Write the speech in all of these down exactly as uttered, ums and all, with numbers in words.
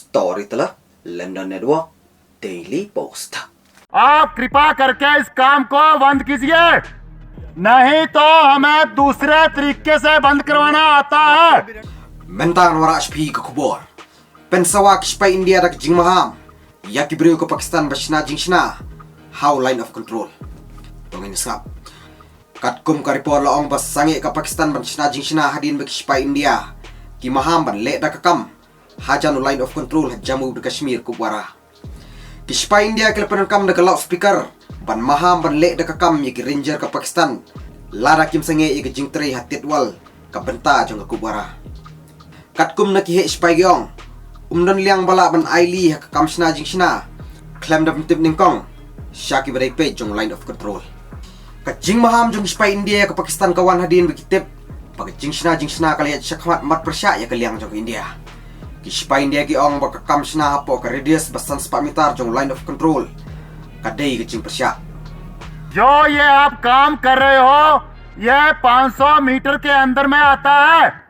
Storyteller, London Network, Daily Post। आप कृपा करके इस काम को बंद कीजिए, नहीं तो हमें दूसरे तरीके से बंद करवाना आता है। Mynta ngan wanrah sha phi ka khubor. Pynsawa ki shipai India da ka jingmaham ïa ki briew ka Pakistan ba shna jingshna ha u Line of Control. To ngin sngap. Katkum ka report la ong ba sangeh ka Pakistan ban shna jingshna hadien ba ki shipai India ki maham ban leh da ka kam hajan u Line of Control ha Jammu da Kashmir Kupwara. Ki shipai India ki la pyndonkam da ka loudspeaker ban maham ban leh da ka kam ïa ki ranger ka Pakistan lada kim sangeh ïa ka jingtrei ha Titwal, ka bynta jong ka Kupwara. Katkum na ki heh shipai ki ong, ym don liang ba lah ban ailad ha ka kam shna jingshna khlem da pyntip nyngkong sha ki ba dei peit jong u Line of Control. Ka jingmaham jong ki shipai India ïa ka Pakistan ka wan hadien ba ki tip ba ka jingshna jingshna ka la ïaid shakhmat mat pyrshah ïa ka liang jong ka India. Ki shipai India ki ong ba ka kam shna hapoh ka radius ba san spah mitar jong u Line of Control ka dei ka jingpyrshah. जो ये आप काम कर रहे हो, ये पाँच सौ मीटर के अंदर में आता है।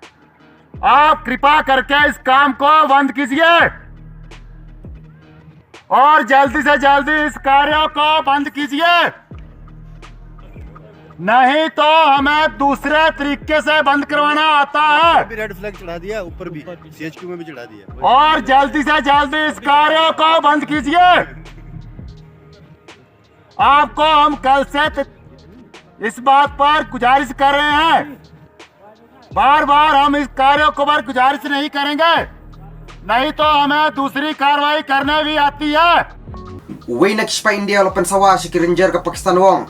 आप कृपा करके इस काम को बंद कीजिए और जल्दी से जल्दी इस कार्य को बंद कीजिए, नहीं तो हमें दूसरे तरीके से बंद करवाना आता है। भी रेड फ्लैग चढ़ा दिया, ऊपर भी सीएचक्यू में भी चढ़ा दिया। और जल्दी से जल्दी इस कार्य को बंद कीजिए। आपको हम कल से त-, इस बात पर गुजारिश कर रहे हैं, बार बार हम इस कार्यों को पर गुजारिश नहीं करेंगे, नहीं तो हमें दूसरी कार्रवाई करने भी आती है। Uwei na ki shipai India u la pynsawa sha ki ranger ka Pakistan u ong,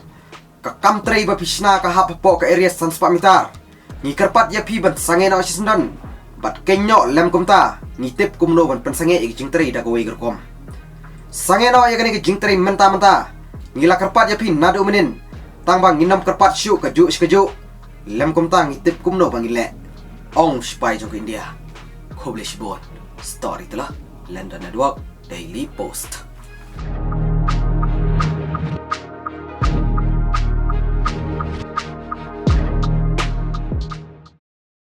ka kam trei ba phi shna ka hap hapoh ka area san spah mitar. Ngi kyrpad ïa phi ban sangeh noh shisyndon bad kynnoh lem, kumta ngi tip kumno ban pynsangeh ïa ka jingtrei da kawei ka rukom. Sangeh noh ïa kane ka jingtrei mynta mynta. Ngi la kyrpad ïa phi naduh mynnin, tang ba ngin ym kyrpad shuh kajuh shi kajuh. Lem kumta ngi tip kumno ba ngin leh, ong u shipai jong ka India. Khublei shibun. Storyteller, London Network, Daily Post.